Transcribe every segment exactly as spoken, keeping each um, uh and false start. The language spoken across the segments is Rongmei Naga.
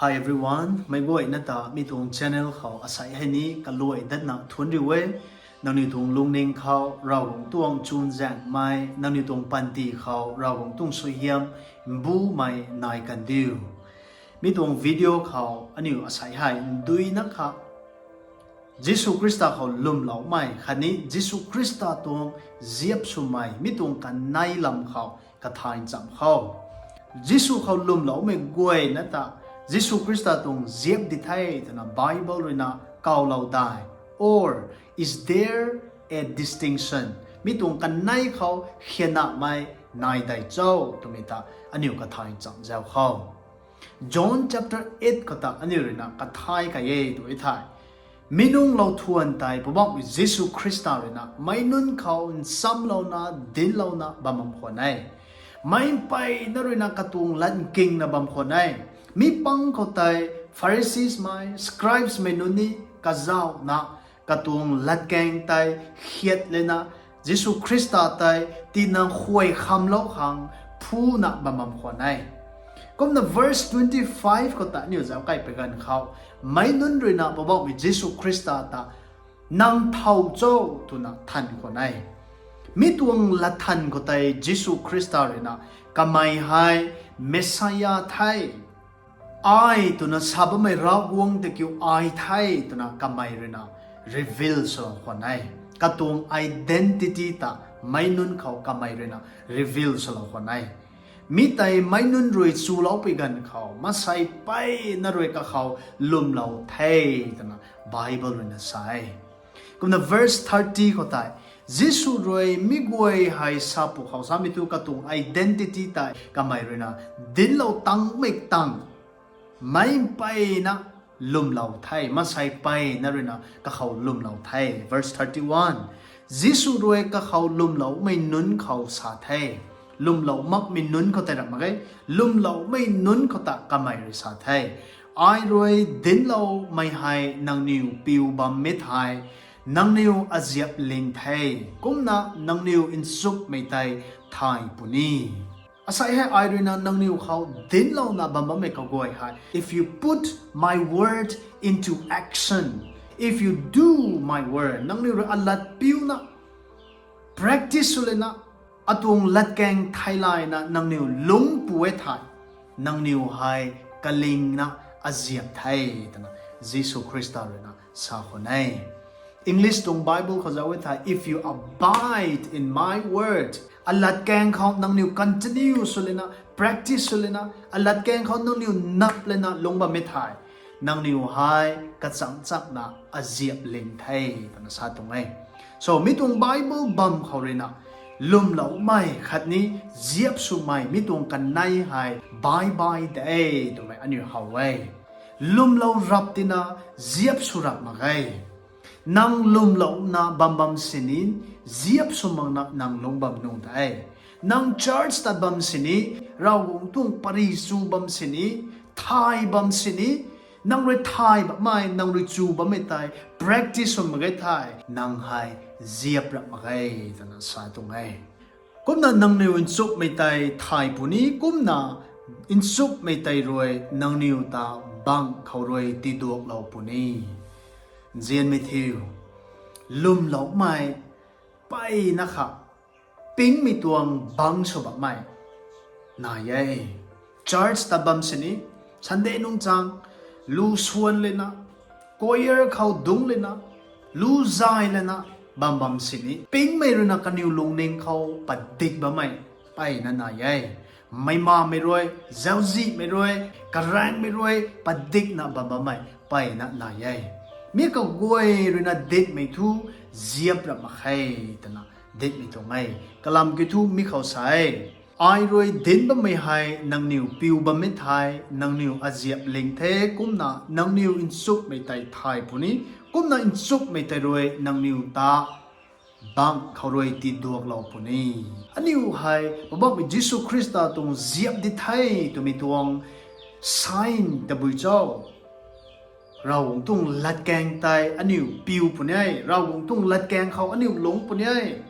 Hi everyone, meic guayna ta mi tuang channel khou asei hei ni kaluai datna thuanc riu e. Nangniw tuang lungning khou Ravguangc tuang chuzaenghmei, nangniw tuang panty khou Ravguangc tuang suaihiam mbumei nai kandiu. Mi tuang video khou aniu asei hei nduina kha Jisu Khrista khou lwmloumei khatni Jisu Khrista tuang ziap swmei mi tuang kanei lam khou kathay ncham khou, Jisu khou lwmloumei guayna ta Jisu Khrista tuang ziap di the twna Bible ruina kawlou dai? Or is there a distinction? Mi tuang kanei khou khianamei nai dei cho twmei ta aniu kathay ncham zau khou, John chapter eight khou ta aniu ruina kathay kage tw e thei, mi nunglou thuan tei Poubauhmei Jisu Khrista ruina meic nunc khou nchamlouna dinclouna bam bam khwan e. Meic mpeyna ruina katuang lat nkingna bam khwan e. Mi pang khou tei Pharisees mei, scribes mei nunc ni kazauhna katuang latkaeng tei khiat lana Jisu Khrista tei tina khuay khamlou khang phuna bam bam khwan e. Kumna verse twenty-five khou ta aniu zauc kai pui ganv khou, meic nunc ruina Poubauhmei Jisu Khrista ta, nang thow cho twna than khwan e. Mi tuang latthan khou tei Jisu Khrista ruina kamei hei Messiah the, ai twna sa bammei Ravguangc ta kiu ai the twna kamei ruina reveal swlou khwan e. Katuang identity ta meic nunc khou kamei ruina reveal swlou khwan e. Mi tei meic nunc rui chuloupui ganv khou, maansei mpeyna rui kakhou lwmlou the twna Bible ruina sa e. Kumna verse thirty khou tei, Jisu rui mi guay hei sa pwkhou samei thu katuang identity tei kamei ruina dinclou tangmei tang, meic mpeyna lwmlou the, maansei mpeyna ruina kakhou lwmlou the. Verse thirty-one, Jisu rui kakhou lwmloumei nunc khou sa the, lwmlou makmei nunc khou tei ram mak ge, lwmloumei nunc khou ta kamei rui sa the, ai rui dincloumei hei nangniw piu bammei thei, nangniw aziap ling the, kumna nangniw nchumhmei tei thay puni. Asei hei ai ruina nangniw khou dinclouna bam bammei kaguay hei, if you put my word into action, if you do my word, nangniw rui alat piuna practice sw lana, atuang latkaeng theilayna nangniw lungc pw e thei, nangniw hei kalingna aziap the twna Jisu Khrista ruina sa khwan e. English tuang Bible khou zauc e thei, if you abide in my word, alatkaeng khou nangniw continue sw lana, practice sw lana, alatkaeng khou nangniw nap lana lungc bammei thei, nangniw hei kachangchakna aziap ling the twna sa tuang e. So mi tuang Bible bam khou ruina lwmloumei khatni ziap swmei mi tuang kanei hei baih baih de twmei aniu how e. Lwmlou rap tina ziap sw rap mak ge. Nang lwmlouna bam bam sini, ziap sw makna nang lungc bam nuh de. Nang church tat bam sini, Ravguangc tuang pary chu bam sini, thay bam sini, nang rui thay bammei, nang rui chu bammei tei practice sw mak ge thei, nang hei ziap rap mak ge twna sa tuang e. Kumna nangniw nchumhmei tei thay puni, kumna nchumhmei tei rui nangniw ta bangc khou rui tiduaklou puni. Nzianmei thiu, lwmloumei mpeyna kha pingmei tuang bangc sw bammei nai e. Church tat bam sini, Sunday nungchang lu swan lana, choir khou dungc lana, lu zay lana bam bam sini, pingmei ruina kaniw lungning khou padik bammei mpeyna nai e. Meimamei rui, zauzihmei rui, karaengmei rui padikna bam bammei mpeyna nai e. Mi kaguay ruina dinmei thu ziap rap mak khe twna dinmei tuang e. Kalam kiu thu mi khou sa e, ai rui dinc bammei hei nangniw piu bammei thei, nangniw aziap ling the, kumna nangniw nchumhmei tei thay puni, kumna nchumhmei tei rui nangniw ta bangc khou rui tiduaklou puni. Aniu hei Poubauhmei Jisu Khrista tuang ziap di the twmei tuang sign tabui cho? Ravguangc tuang latkaeng tei aniu piu puni e, Ravguangc tuang latkaeng khou aniu lungc puni e.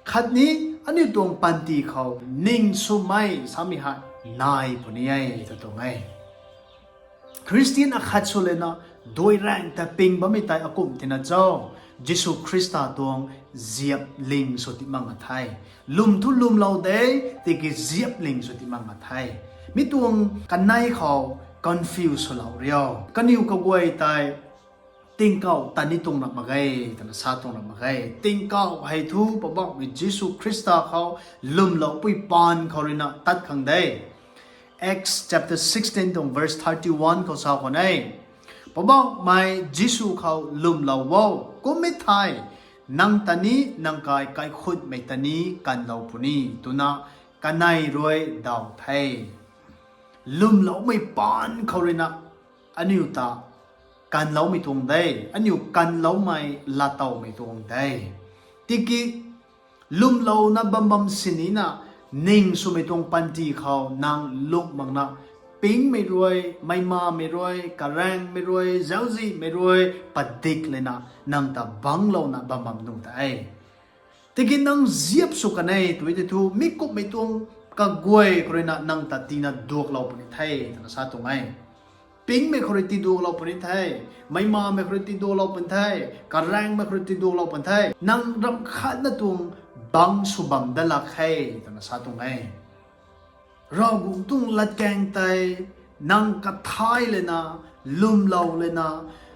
Khatni aniu tuang panty khou ning swmei samei hei nai puni e ta tuang e. Khristian akhat sw lana, dui raeng ta ping bammei tei akumh tina cho, Jisu Khrista tuang ziap ling sw ti mak a the. Lwm thu lwmlou de, tiki ziap ling sw ti mak a the. Mi tuang kanei khou confuse swlou rio. Kaniw kaguay tei, tingkauh ta ni tuang rap mak ge, twna sa tuang rap mak ge. Tingkauh hei thu Poubauhmei Jisu Khrista khou lwmloupui paan khou ruina tat khang de. Acts chapter sixteen tuang verse thirty-one khou sa khwan e. Poubauhmei Jisu khou lwmlou o, kum e thei, nang ta ni, nang kai kaikhutmei ta ni kanlou puni, twna kanei rui daw the. Lwmloumei paan khou ruina, aniu ta kanloumei tuang de, aniu kanloumei latowmei tuang de. Tiki, lwmlouna bam bam sinina, ning swmei tuang panty khou nang lung makna, pingmei rui, meimamei rui, karaengmei rui, zauzihmei rui, padik lana, nang ta banglouna bam bam nuh de. Tiki nang ziap sw kan e tw e tei thu, mi kumhmei tuang kaguay khou ruina nang ta tina duaklou puni the, twna sa tuang e. Pingmei khou rui tiduaklou puni the, meimamei khou rui tiduaklou puni the, karaengmei khou rui tiduaklou puni the, nang ramh khatna tuang bang sw bam dat lak khe, twna sa tuang e. Ravguangc tuang latkaeng tei nang kathay lana, lwmlou lana,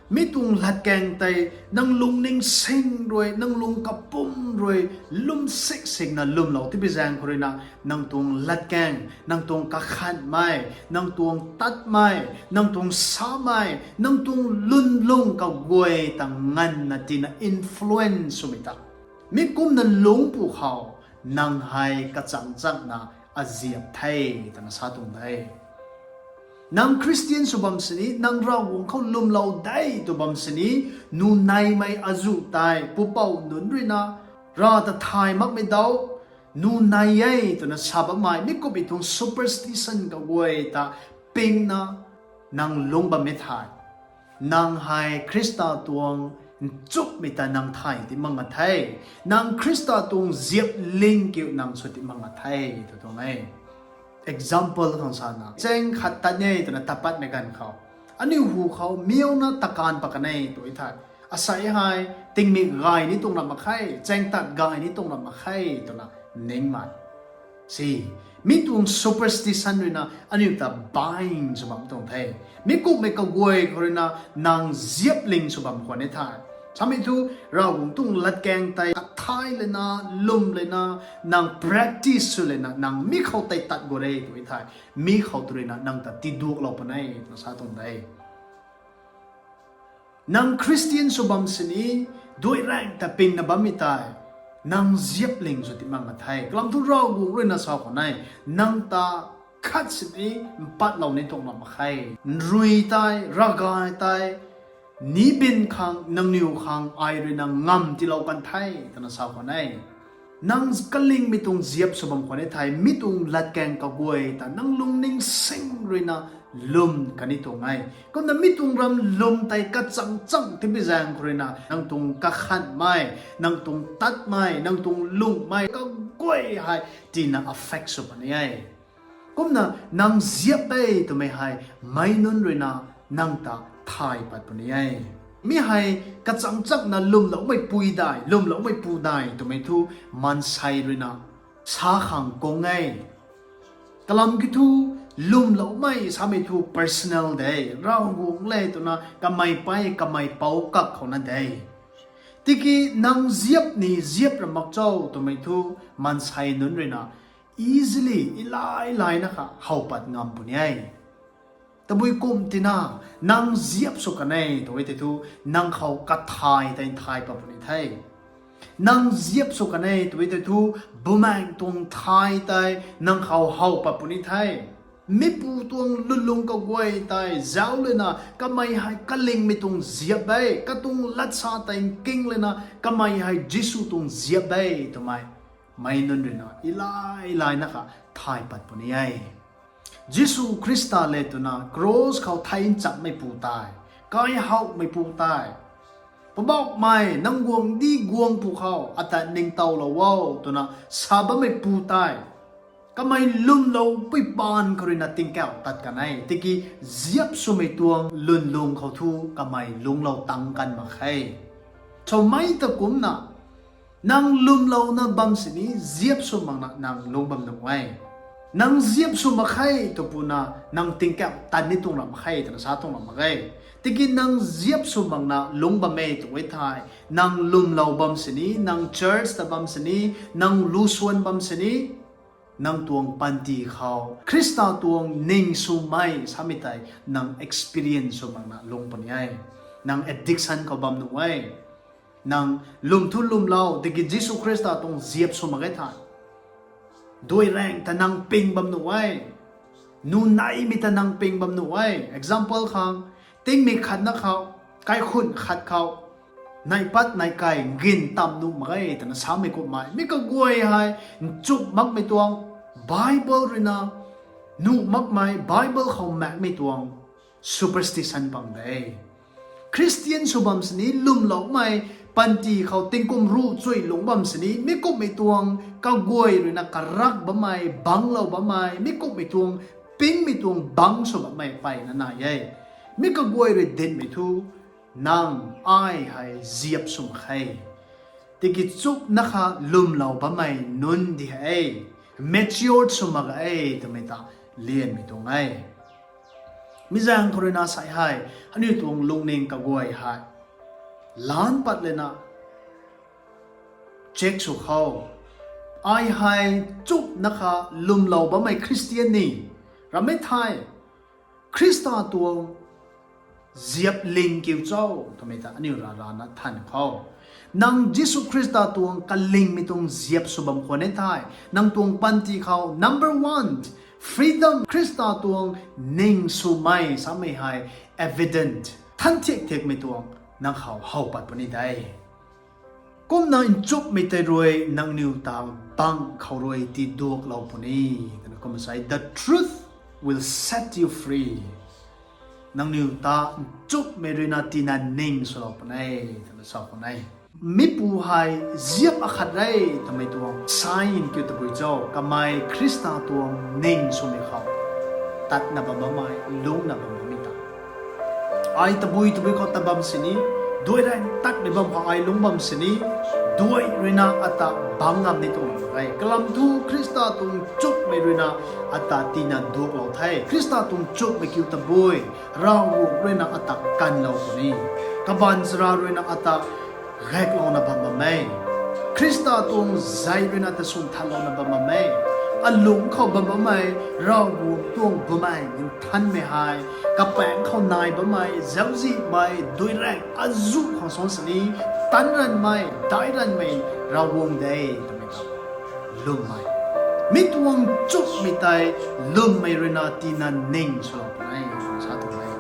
mi tuang latkaeng tei nang lungning sing rui, nang lung kapwm rui, lwm sik sikna lwmlou tibi zaeng khou ruina, nang tuang latkaeng, nang tuang kakhanhmei, nang tuang tatmei, nang tuang samei, nang tuang lwnlung kaguay ta nganvna tina influence swmei ta, mi kumna lungc pwkhou, nang hei kachangchangna aziap the, twna sa tuang de. Nang Khristian sw bam sini, nang Ravguangc khou lwmlou de tw bam sini, nuh neimei azuh tei pupouc nunc ruina, Rav ta thay makmei dau, nuh nei e twna sa bammei, mi kumhmei tuang superstition kaguay ta pingna, nang lungc bammei thei, nang hei Khrista tuang nchumhmei ta nang thay ti mak a the, nang Khrista tuang ziap ling kiu nang sw ti mak a the, tw tuang e. Example khang sana, chaeng khat tat e twna tat patmei ganv khou, aniu hu khou miauna takan pat kan e tw e thei, asei hei tingmik gay ni tuang rap mak khe, chaeng tat gay ni tuang rap mak khe, twna ningmei si, mi tuang superstition ruina aniu ta bind sw bam tuang the. Mi kumhmei kaguay khou ruina nang ziap ling sw bam khwan e thei, samei thu Ravguangc tuang latkaeng tei kathay lana, lwm lana, nang practice sw lana, nang mi khou tei tat gu re tw e thei, mi khou tu ruina nang ta tiduaklou puni e, twna sa tuang de. Nang Khristian sw bam sini, dui raeng ta pingna bammei tei, nang ziap ling sw ti mak a the. Kalam thu Ravguangc ruina sa khwan e, nang ta khat sini mpatlou ni tuang rap mak khe. Nrui tei, ravgay tei, ni bin khang, nangniw khang ai ruina ngam tiilou kan the, twna sa khwan e. Nang kalingmei tuang ziap sw bam khwan e thei, mi tuang latkaeng kaguay ta nang lungning sing ruina lwm kan ni tuang e. Kumna mi tuang ram lwm tei kachangchang tibi zaeng khou ruina, nang tuang kakhanhmei, nang tuang tatmei, nang tuang lungmei kaguay hei tina affect sw puni e. Kumna nang ziap e twmei hei meic nunc ruina nang ta thay pat puni e. Mi hei kachangchangna lwmloumei pui dai, lwmloumei pu dai twmei thu maansei ruina sa khang kung e. Kalam kiu thu, lwmloumei samei thu personal de, Ravguangc le twna kamei pei kamei pou kak khouna de. Tiki nang ziap ni ziap ra mak cho twmei thu maansei nunc ruina easily, ilay layna kha how pat ngam puni e. Tabui kumh tina, nang ziap sw kan e tw e tei thu, nang khou kathay tei nthay pat puni the. Nang ziap sw kan e tw e tei thu, Bumaengh tuang thay tei nang khou how pat puni the. Mipu tuang lwnlung kaguay tei zauc lana, kamei hei kalingmei tuang ziap e, katuang latsa tei nking lana, kamei hei Jisu tuang ziap e twmei meic nunc ruina ilay layna kha thay pat puni e. Jisu Khrista le twna cross khou thei nchamhmeipu tei, kaihowmeipu tei, Poubauhmei, nang guangcdic guang pwkhou ata ningtowlou o, twna sa bammeipu tei, Kamei lwmlou pui paan khou ruina tingkauh tat kan e. Tiki ziap swmei tuang lwnlung khou thu kamei lungclou tang kan mak khe. Chomei ta kumcna, nang lwmlouna bam sini ziap sw makna nang lungc bam nuh e. Nang ziap sw mak khe tw puna nang tingkauh tat ni tuang ram mak khe twna sa tuang ram mak e. Tiki nang ziap sw makna lungc bam e tw e thei, nang lwmlou bam sini, nang church ta bam sini, nang lusuan bam sini, nang tuang panty khou Khrista tuang ning swmei samei tei nang experience sw makna lungc puni e. Nang addiction khou bam nuh e. Nang lwm thu lwmlou, tiki Jisu Khrista tuang ziap sw mak e thei, duai raeng ta nang ping bam nuh e. Nu neimei ta nang ping bam nuh e. Example khang, tingmei khatna khou, kaikhun khat khou, nai pat nai kai ngin tam nuh mak e twna samei kummei, mi kaguay hei nchumh makmei tuang, Bible ruina nuh makmei, Bible khou maekmei tuang superstition bam de. Christian sw bam sini lwmloumei, panty khou tingkum ruh chui lungc bam sini mi kumhmei tuang kaguay ruina karak bammei, bangclou bammei, mi kumhmei tuang, pingmei tuang bangc sw bammei mpeyna nai e. Mi kaguay rui dinhmei thu, nang ai hei ziap sw mak khe. Tiki chupna kha lwmlou bammei nunc di hei, matured sw mak ge twmei ta lianmei tuang e. Mi zaeng khou ruina sei hei, aniu tuang lungning kaguay hei, lan pat lana check sw khou, ai hei chupna kha lwmlou bammei Christian ni, rammei thei, Khrista tuang ziap ling kiu cho twmei ta aniu rarana than khou, nang Jisu Khrista tuang kalingmei tuang ziap sw bam khwan e thei, nang tuang panty khou number one, freedom, Khrista tuang ning swmei samei hei evident, than thiak thiakmei tuang nang khou how pat puni de. Kumna nchumhmei tei rui nangniw ta bangc khou rui tiduaklou puni, twna kumna sa e, the truth will set you free. Nangniw ta nchumhmei ruina tina ning swlou puni, twna sa puni. Mipu hei ziap akhat re twmei tuang sign kiu tabui cho, kamei Khrista tuang ning swmei khou tatna bam bammei, lungcna bam bammei ta. Ai tabui tabui khou tat bam sini, duai raeng tatmei bam khou ai lungc bam sini, duai ruina ata bangc ngam ni tuang mak ge. Kalam thu Khrista tuang nchumhmei ruina ata tina duaklou the. Khrista tuang nchumhmei kiu tabui, Ravguangc ruina ata kanlou puni. Kabaanchara ruina ata gaklouna bam bam e. Khrista tuang zei ruina ata swn thanlouna bam bam e. Alungc khou bam bammei, Ravguangc tuang bumei nthanmei hei, kapaengc khou nai bammei, zauczihmei, duai raeng azuh khou suan sini, tan ranvmei, dai ranvmei, Ravguangc de twmei ta lwmmei, mi tuang nchumhmei tei lwmmei ruina tina ning swlou puni, sa tuang e.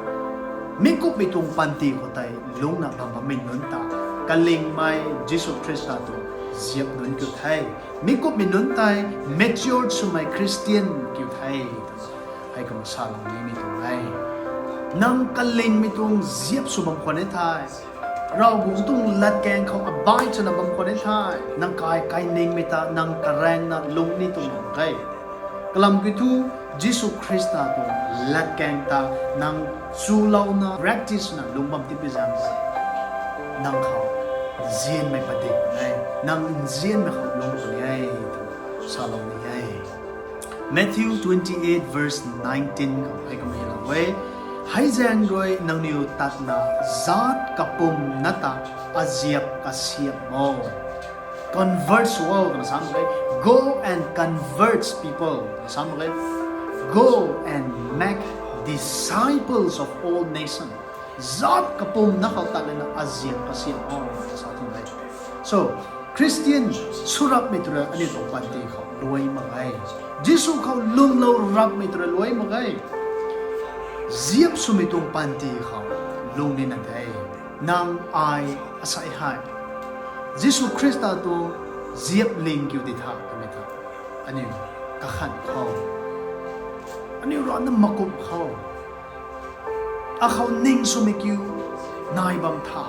Mi kumhmei tuang panty khou tei lungcna bam bammei nunc ta kalingmei Jisu Khrista tuang ziap nunc kiu the. Mi kumhmei nunc tei matured swmei Christian kiu the, twna heikumna salou nimei tuang e. Nang kalingmei tuang ziap sw bam khwan e thei, Ravguangc tuang latkaeng khou abai chana bam khwan e thei, nang kai kainingmei ta nang karaengna lungc ni tuang mak ge. Kalam kiu thu, Jisu Khrista tuang latkaeng ta nang chulouna practice na lungc bam tipui zaeng, nang khou nzianmei padik puni e, nang nzianmei khou lungc puni e, twna salou ni e. Matthew twenty-eight verse nineteen khou heikumna lou e, hei zaeng rui nangniw tatna zaat kapumc na ta aziap kasiamh o. Convert sw o twna sa mak ge. Go and convert people twna sa mak ge. Go and make disciples of all nations. Zaat kapumc na khou tat lana aziap kasiamh o twna sa tuang e. So, Christian swrapmei tw rui aniu tuang panty khou luai mak ge. Jisu khou lwmlou rapmei tw rui luai mak ge. Ziap swmei tuang panty khou lung nina de. Nang ai asei hei Jisu Khrista tuang ziap ling kiu di tha twmei ta aniu kakhan khou, aniu rana makumh khou, akhou ning swmei kiu nai bam tha,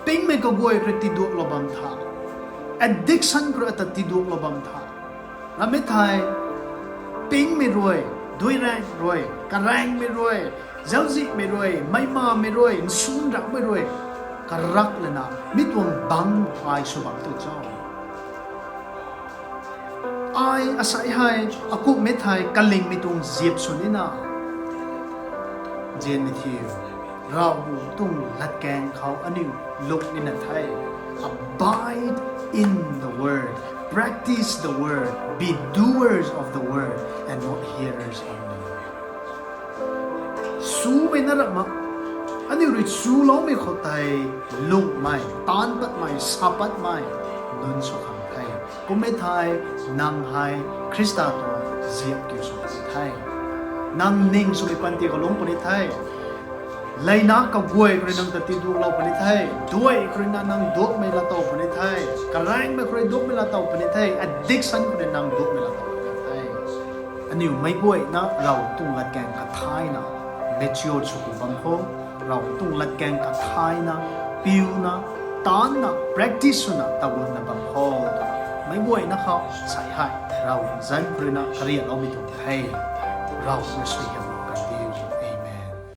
pingmei kaguay khou rui tiduaklou bam tha, addiction khou rui ata tiduaklou bam tha, rammei thei Pingmei rui, duiraeng rui, karaengmei rui, zauczihmei rui, meimamei rui, nsunramhmei rui karak lana mi tuang bangc ai sw bam tu cho? Ai asei hei akumhmei thei kalingmei tuang ziap sw nina, zianmei thiu, Ravguangc tuang latkaeng khou aniu luk nina the. Abide in the word, practice the word, be doers of the word and not hearers only. Sumei na rap ma, aniu rui chuloumei khou tei lungmei, taanc patmei, sa patmei nunc sw khang the. Kummei thei nang hei Khrista tuang ziap kiu sw puni the. Nang ning swmei panty khou lungc puni the. Leina kaguay khou rui nang ta tiduaklou puni the. Duai khou rui na nang duakmei laa tow puni the. Karaengmei khou rui duakmei laa tow puni the. Addiction khou rui nang duakmei laa tow puni the. Aniu meic guayna Rav tuang latkaeng kathayna mature sw ku bam kho, Rav tuang latkaeng kathayna piuna, taancna, practice swna taguanna bam kho. Meic guayna khou sei hei Rav zanc khou rui na kariakloumei tuang the. Rav na sui hiam